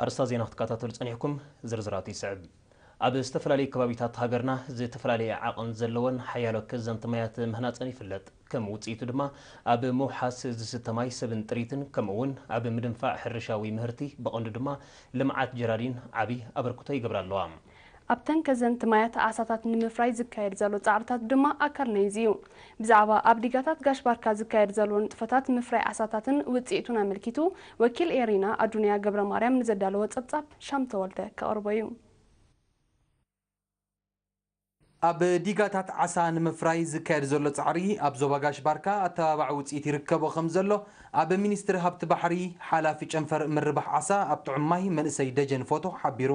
ኣርስታ ዜና ክትከታተሉ ጸኒሕኩም፣ ዝርዝራቱ ይስዕብ። ኣብ ዝተፈላለዩ ከባቢታት ሃገርና ዝተፈላለየ ዓቐን ዘለወን ሓያሎ ከዘንቲ ማያት ምህናጸን ይፍለጥ። ከም ውጽኢቱ ድማ ኣብ ምውሓስ ዝስተ ማይ ሰብን ጥሪትን ከምኡ እውን ኣብ ምድንፋዕ ሕርሻዊ ምህርቲ ብቐንዱ ድማ ልምዓት ጀራዲን ዓቢ ኣበርክቶ ይገብራ ኣለዋ። ኣብተን ከዘንቲ ማያት ዓሳታት ንምፍራይ ዝካየድ ዘሎ ጻዕርታት ድማ ኣካል ናይዚ እዩ። ብዛዕባ ኣብ ዲጋታት ጋሽ ባርካ ዝካየድ ዘሎ ንጥፈታት ምፍራይ ዓሳታትን ውጽኢቱን ኣመልኪቱ ወኪል ኤሪና ኣዱንያ ገብረ ማርያም ንዘዳለዎ ጸብጻብ ሻም ተወልደ ከቕርቦ እዩ። ኣብ ዲጋታት ዓሳ ንምፍራይ ዝካየድ ዘሎ ጻዕሪ ኣብ ዞባ ጋሽ ባርካ ኣተባባዒ ውጽኢት ይርከቦ ከም ዘሎ ኣብ ሚኒስትሪ ሃብቲ ባሕሪ ሓላፊ ጨንፈር ምርባሕ ዓሳ ኣብ ጥዑም ማይ መንእሰይ ደጀን ፎቶ ሓቢሩ።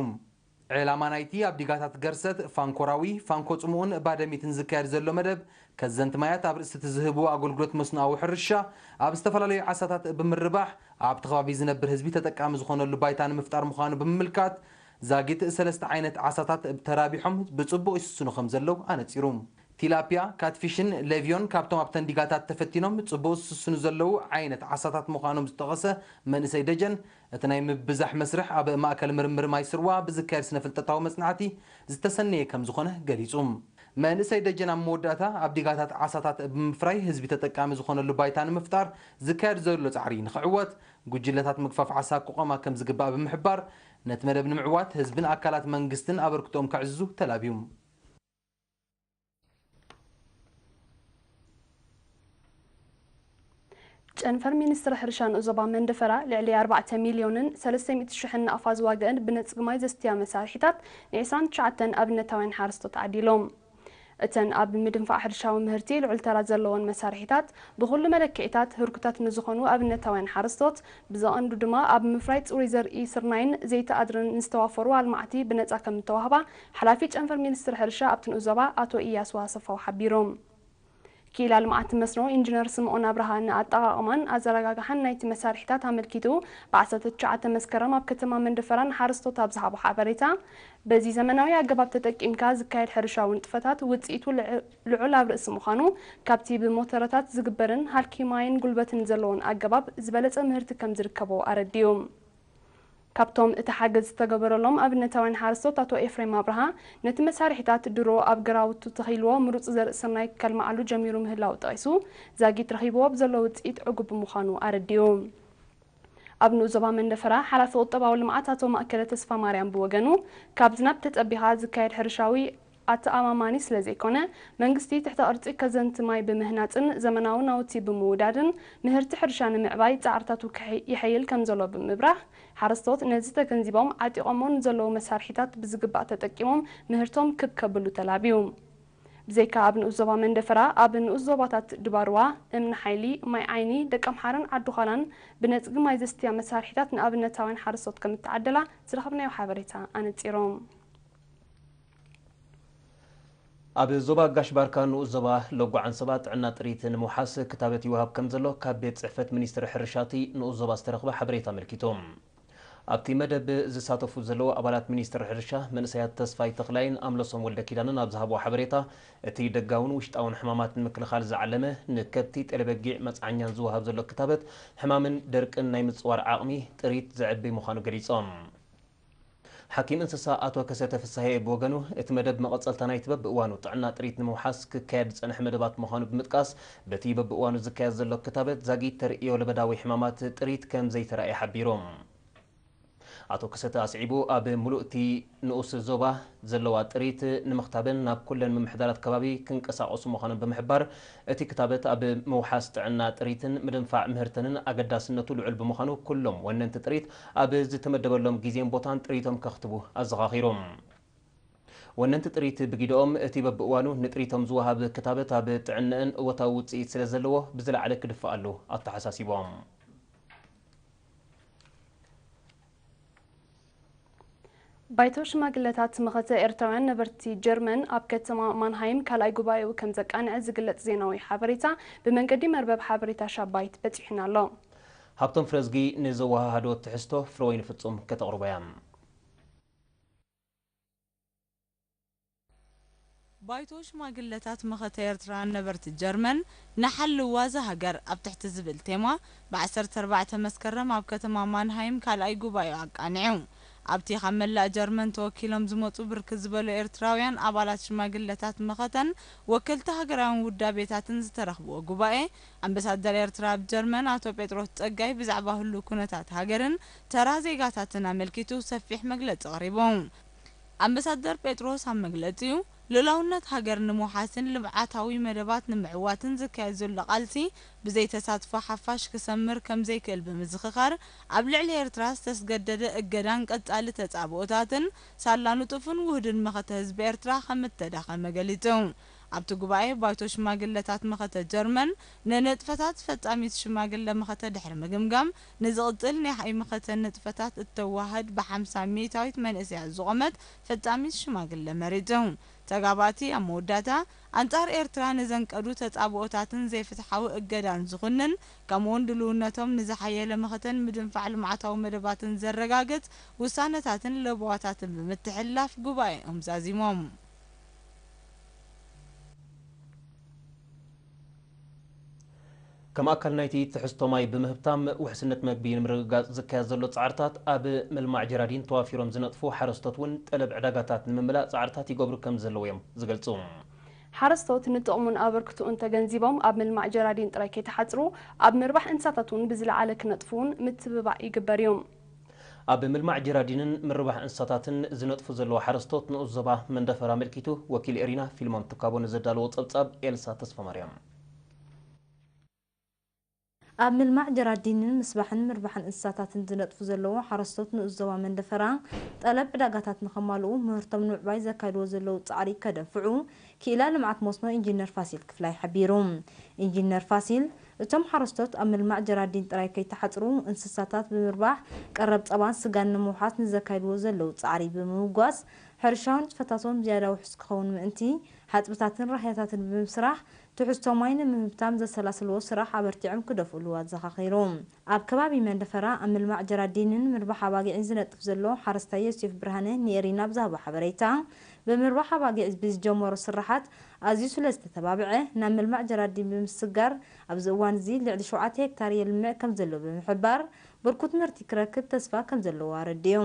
ዕላማ ናይቲ ኣብ ዲጋታት ገርሰት፣ ፋንኮራዊ፣ ፋንኮ ጽምኡን ባደሚትን ዝካየድ ዘሎ መደብ ከዘንቲ ማያት ኣብ ርእሲ እቲ ዝህብዎ ኣገልግሎት መስኖኣዊ ሕርሻ ኣብ ዝተፈላለዩ ዓሳታት ብምርባሕ ኣብቲ ከባቢ ዝነብር ህዝቢ ተጠቃሚ ዝኾነሉ ባይታ ንምፍጣር ምዃኑ ብምምልካት ዛጊት ሰለስተ ዓይነት ዓሳታት ተራቢሖም ብጽቡቕ ይስስኑ ከም ዘለዉ ኣነጺሩ። ቲላፒያ፣ ካትፊሽን ሌቪዮን ካብቶም ኣብተን ዲጋታት ተፈቲኖም ጽቡቕ ዝስስኑ ዘለዉ ዓይነት ዓሳታት ምዃኖም ዝጠቐሰ መንእሰይ ደጀን፣ እቲ ናይ ምብዛሕ መስርሕ ኣብ ማእከል ምርምር ማይ ስርዋ ብዝካየድ ስነ-ፍልጠታዊ መጽናዕቲ ዝተሰነየ ከም ዝኾነ ገሊጹ። መንእሰይ ደጀን ኣብ መወዳእታ ኣብ ዲጋታት ዓሳታት ብምፍራይ ህዝቢ ተጠቃሚ ዝኾነሉ ባይታ ንምፍጣር ዝካየድ ዘሎ ጻዕሪ ንኽዕወት ጉጅለታት ምግፋፍ ዓሳ ክቖማ ከም ዝግባእ ብምሕባር ነቲ መደብ ንምዕዋት ህዝብን ኣካላት መንግስትን ኣበርክቶኦም ከዕዝዙ ተላብዩ። ጨንፈር ሚኒስትሪ ሕርሻ ንኡስ ዞባ መንደፈራ ልዕሊ ኣርባዕተ ሚልዮንን ሰለስተ ሚእቲ ሽሕን ናቕፋ ዝዋግአን ብነጽጊ ማይ ዘስትያ መሳርሒታት ን ዕስራን ትሽዓተን ኣብነታውያን ሓረስቶት ዓዲሎም። እተን ኣብ ምድንፋዕ ሕርሻዊ ምህርቲ ልዑል ተራ ዘለወን መሳርሒታት ብኹሉ መለክዒታት ህርኩታት ንዝኾኑ ኣብነታውያን ሓረስቶት ብዘቐንዱ ድማ ኣብ ምፍራይ ጽሩይ ዘርኢ ስርናይን ዘይቲ ኣድርን ንዝተዋፈሩ ኣልማዕቲ ብነጻ ከም እተዋህባ ሓላፊ ጨንፈር ሚኒስትሪ ሕርሻ ኣብቲ ንኡስ ዞባ ኣቶ ኢያሱ ኣሰፋው ሓቢሮም። ክኢላ ልምዓት መስኖ ኢንጂነር ስምኦን ኣብርሃ ንኣጠቓቕማን ኣዘረጋግሓን ናይቲ መሳርሒታት ኣመልኪቱ ብ ዓሰርተ ትሽዓተ መስከረም ኣብ ከተማ መንደፈራ ንሓረስቶት ኣብ ዝሃቦ ሓበሬታ፣ በዚ ዘመናዊ ኣገባብ ተጠቂምካ ዝካየድ ሕርሻዊ ንጥፈታት ውጽኢቱ ልዑል ኣብ ርእሲ ምዃኑ፣ ካብቲ ብሞተረታት ዝግበርን ሃልኪ ማይን ጉልበትን ዘለዎን ኣገባብ ዝበለጸ ምህርቲ ከም ዝርከቦ ኣረዲኡ። ካብቶም እቲ ሓገዝ ዝተገበረሎም ኣብነታውያን ሓረስቶት ኣቶ ኤፍሬም ኣብርሃ፣ ነቲ መሳርሒታት ድሮ ኣብ ግራውቱ ተኺልዎ ምሩጽ ዘርኢ ስርናይ ከልምዓሉ ጀሚሩ ምህላው ጠቒሱ፣ ዛጊት ረኺብዎ ብዘሎ ውጽኢት ዕጉብ ብምዃኑ ኣረዲኡ። ኣብ ንኡስ ዞባ መንደፈራ ሓላፊ ቁጠባዊ ልምዓት ኣቶ ማእከለ ተስፋማርያም ብወገኑ፣ ካብ ዝናብ ተጸቢኻ ዝካየድ ሕርሻዊ ኣተኣማማኒ ስለ ዘይኮነ፣ መንግስቲ ትሕተ ቅርጺ ከዘንቲ ማይ ብምህናጽን ዘመናዊ ናውቲ ብምውዳድን ምህርቲ ሕርሻ ንምዕባይ ጻዕርታቱ ክሐ-፣ ይሐይል ከም ዘሎ ብምብራህ፣ ሓረስቶት ነዚ ተገንዚቦም ዓጢቖሞ ንዘለዉ መሳርሒታት ብዝግባእ ተጠቂሞም ምህርቶም ክብ ከብሉ ተላብዩ። ብዘይካ ኣብ ንኡስ ዞባ መንደፈራ፣ ኣብ ንኡስ ዞባታት ድባርዋ፣ እምኒ ሓይሊ፣ ማይ ዓይኒ፣ ደቀምሓረን ዓዱዃላን ብነጽጊ ማይ ዘስትያ መሳርሒታት ንኣብነታውያን ሓረስቶት ከም እተዓደላ ዝረኸብናዮ ሓበሬታ ኣነጺሮም። ኣብ ዞባ ጋሽ ባርካ ንኡስ ዞባ ሎጓ ዓንሰባ ጥዕና ጥሪት ንምውሓስ ክታበት ይወሃብ ከም ዘሎ ካብ ቤት ጽሕፈት ሚኒስትሪ ሕርሻቲ ንኡስ ዞባ ዝተረኽበ ሓበሬታ ኣመልኪቱ። ኣብቲ መደብ ዝሳተፉ ዘለዉ ኣባላት ሚኒስትሪ ሕርሻ መንእሰያት ተስፋይ ተኽላይን ኣምለሶም ወልደ ኪዳንን ኣብ ዝሃብዎ ሓበሬታ፣ እቲ ደጋውን ውሽጣውን ሕማማት ንምክልኻል ዝዓለመ ንከብቲ፣ ጤለበጊዕ፣ መጽዓኛን ዝወሃብ ዘሎ ክታበት ሕማምን ደርቅን ናይ ምጽዋር ዓቕሚ ጥሪት ዘዕቢ ምዃኑ ገሊጾም። ሓኪም እንስሳ ኣቶ ከሰተ ፍስሃየ ብወገኑ፣ እቲ መደብ መቐጸልታ ናይቲ በብእዋኑ ጥዕና ጥሪት ንምውሓስ ክካየድ ዝጸንሐ መደባት ምዃኑ ብምጥቃስ፣ በቲ በብእዋኑ ዝካየድ ዘሎ ክታበት ዛጊት ተርእዮ ለበዳዊ ሕማማት ጥሪት ከም ዘይተራእየ ሓቢሩ። ኣቶ ከሰተ ኣስዒቡ፣ ኣብ ምሉእ እቲ ንኡስ ዞባ ዘለዋ ጥሪት ንምኽታብን ናብ ኩለን ምምሕዳራት ከባቢ ክንቀሳቐሱ ምዃኖም ብምሕባር፣ እቲ ክታበት ኣብ ምውሓስ ጥዕና ጥሪትን ምድንፋዕ ምህርተንን ኣገዳስነቱ ልዑል ብምዃኑ፣ ኩሎም ወነንቲ ጥሪት ኣብ ዝተመደበሎም ግዜን ቦታን ጥሪቶም ከኽትቡ ኣዘኻኺሩ። ወነንቲ ጥሪት ብጊደኦም፣ እቲ በብእዋኑ ንጥሪቶም ዝወሃብ ክታበት ኣብ ጥዕነአን እወታዊ ውጽኢት ስለ ዘለዎ፣ ብዝለዓለ ክድፈኣሉ ኣተሓሳሲቦም። ባይቶ ሽማግለታት መኸተ ኤርትራውያን ነበርቲ ጀርመን ኣብ ከተማ ማንሃይም ካልኣይ ጉባኤኡ ከም ዘቃንዐ ዝግለጽ ዜናዊ ሓበሬታ ብመንገዲ መርበብ ሓበሬታ ሻባይት በጺሑና ኣሎ። ሃብቶም ፍረዝጊ ንዘወሃሃዶ ትሕዝቶ ፍረወይኒ ፍጹም ከተቕርቦ እያ። ባይቶ ሽማግለታት መኸተ ኤርትራን ነበርቲ ጀርመን ንሓልዋ እዛ ሃገር ኣብ ትሕቲ ዝብል ቴማ ብ ዓሰርተ ኣርባዕተ መስከረም ኣብ ከተማ ማንሃይም ካልኣይ ጉባኤኡ ኣቃኒዑ። ኣብቲ ካብ መላእ ጀርመን ተወኪሎም ዝመጹ ብርክት ዝበሉ ኤርትራውያን ኣባላት ሽማግለታት መኸተን ወከልቲ ሃገራውያን ውዳቤታትን ዝተረኽብዎ ጉባኤ፣ ኣምባሳደር ኤርትራ ኣብ ጀርመን ኣቶ ጴጥሮስ ጸጋይ ብዛዕባ ህሉው ኩነታት ሃገርን ተራ ዜጋታትን ኣመልኪቱ ሰፊሕ መግለጺ ኣቕሪቡ። ኣምባሳደር ጴጥሮስ ኣብ መግለጺኡ፣ ልኡላውነት ሃገር ንምውሓስን ልምዓታዊ መደባት ንምዕዋትን ዝካየድ ዘሎ ቃልሲ ብዘይ ተሳትፎ ሓፋሽ ክሰምር ከም ዘይክእል ብምዝኽኻር፣ ኣብ ልዕሊ ኤርትራ ዝተስገደደ እገዳን ቀጻሊ ተጻብኦታትን ሳላ ንጡፍን ውሁድን መኸተ ህዝቢ ኤርትራ ከም እተዳኸመ ገሊጹ። ኣብቲ ጉባኤ፣ ባይቶ ሽማግለታት መኸተ ጀርመን ንንጥፈታት ፈጻሚት ሽማግለ መኸተ ድሕሪ ምግምጋም፣ ንዝቕጽል ናይ መኸተ ንጥፈታት እተዋህድ ብሓምሳ ሚእታዊት መንእሰያት ዝቖመት ፈጻሚት ሽማግለ መሪጹ። ተጋባእቲ ኣብ መወዳእታ፣ ኣንጻር ኤርትራ ንዘንቀዱ ተጻብኦታትን ዘይፍትሓዊ እገዳን ዝኹንን፣ ከምኡውን ድልውነቶም ንዝሓየለ መኸተን ምድንፋዕ ልምዓታዊ መደባትን ዘረጋግጽ ውሳነታትን ለበዋታትን ብምትሕልላፍ ጉባኤኦም ዛዚሞም። ከም ኣካል ናይቲ ትሕዝቶ ማይ ብምህብታም ውሕስነት መግቢ ንምርግጋጽ ዝካየድ ዘሎ ጻዕርታት፣ ኣብ ምልማዕ ጀራዲን ተዋፊሮም ዝነጥፉ ሓረስቶት እውን ጠለብ ዕዳጋታት ንምምላእ ጻዕርታት ይገብሩ ከም ዘለዉ እዮም ዝገልጹ። ሓረስቶት ንጥቕሙን ኣበርክትኡን ተገንዚቦም ኣብ ምልማዕ ጀራዲን ጥራይ ከይተሓጽሩ፣ ኣብ ምርባሕ እንስሳታት እውን ብዝለዓለ ክነጥፉ እውን ምትብባዕ ይግበር እዩ። ኣብ ምልማዕ ጀራዲንን ምርባሕ እንስሳታትን ዝነጥፉ ዘለዉ ሓረስቶት ንኡስ ዞባ መንደፈራ ኣመልኪቱ ወኪል ኤሪና ፊልሞን ትካቦ ንዘዳለዎ ጸብጻብ ኤልሳ ተስፋማርያም። ኣብ ምልማዕ ጀራዲንን ምስባሕን ምርባሕን እንስሳታትን ዝነጥፉ ዘለዉ ሓረስቶት ንኡስ ዞባ መንደፈራ፣ ጠለብ ዕዳጋታት ንኸማልኡ ምህርቶም ንምዕባይ ዘካይድዎ ዘለዉ ጻዕሪ ከደንፍዑ ክኢላ ልምዓት መስኖ ኢንጂነር ፋሲል ክፍላይ ሓቢሩ። ኢንጂነር ፋሲል፣ እቶም ሓረስቶት ኣብ ምልማዕ ጀራዲን ጥራይ ከይተሓጽሩ፣ እንስሳታት ብምርባሕ ቀረብ ጸባን ስጋን ንምውሓስ ንዘካይድዎ ዘለዉ ጻዕሪ ብምምጓስ፣ ሕርሻዊ ንጥፈታቶም ዝያዳ ውሑስ ክኸውን ምእንቲ፣ ሓጽብታትን ራህያታትን ብምስራሕ፣ ትሕዝቶ ማይ ንምህብታም ዘሰላስልዎ ስራሕ ኣበርቲዖም ክደፍእሉ ኣዘኻኺሩ። ኣብ ከባቢ መንደፈራ ኣብ ምልማዕ ጀራዲንን ምርባሕ ኣባጊዕን ዝነጥፍ ዘሎ ሓረስታይ ዮሴፍ ብርሃነ ንኤሪና ብዝሃቦ ሓበሬታ፣ ብምርባሕ ኣባጊዕ ብዝጀመሮ ስራሓት ኣዝዩ ስለ ዝተተባብዐ፣ ናብ ምልማዕ ጀራዲን ብምስግጋር ኣብዚ እዋን እዚ ልዕሊ ሸውዓተ ሄክታር የልምዕ ከም ዘሎ ብምሕባር፣ ብርኩት ምህርቲ ክረክብ ተስፋ ከም ዘለዎ ኣረዲኡ።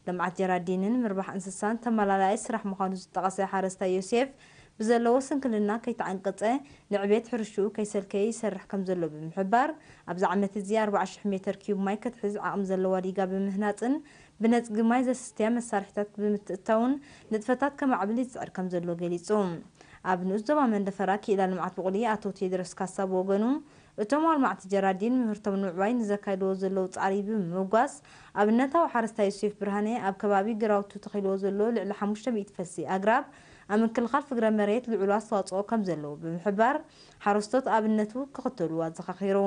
ልምዓት ጀራዲንን ምርባሕ እንስሳን ተመላላኢ ስራሕ ምዃኑ ዝጠቐሰ ሓረስታይ ዮሴፍ፣ ብዘለዎ ስንክልና ከይተዓንቀጸ፣ ንዕቤት ሕርሽኡ ከይሰልከየ ይሰርሕ ከም ዘሎ ብምሕባር፣ ኣብዚ ዓመት እዚ ኣርባዓ ሽሕ ሜተር ኪዩብ ማይ ከትሕዝ ዓቕሚ ዘለዋ ዲጋ ብምህናጽን ብነጽጊ ማይ ዘስትያ መሳርሒታት ብምትእትታውን ንጥፈታት ከማዕብል ይጽዕር ከም ዘሎ ገሊጹ። ኣብ ንኡስ ዞባ መንደፈራ ክኢላ ልምዓት ብቑሊ ኣቶ ቴድሮስ ካሳ ብወገኑ፣ እቶም ኣልማዕቲ ጀራዲን ምህርቶም ንምዕባይ ንዘካይድዎ ዘለዉ ጻዕሪ ብምምጓስ፣ ኣብነታዊ ሓረስታይ ዮሴፍ ብርሃነ ኣብ ከባቢ ግራውቱ ተኺልዎ ዘሎ ልዕሊ ሓሙሽተ ሚእቲ ፈልሲ ኣግራብ ኣብ ምክልኻል ፍግረ መሬት ልዑል ኣስተዋጽኦ ከም ዘለዎ ብምሕባር፣ ሓረስቶት ኣብነቱ ክኽተሉ ኣዘኻኺሩ።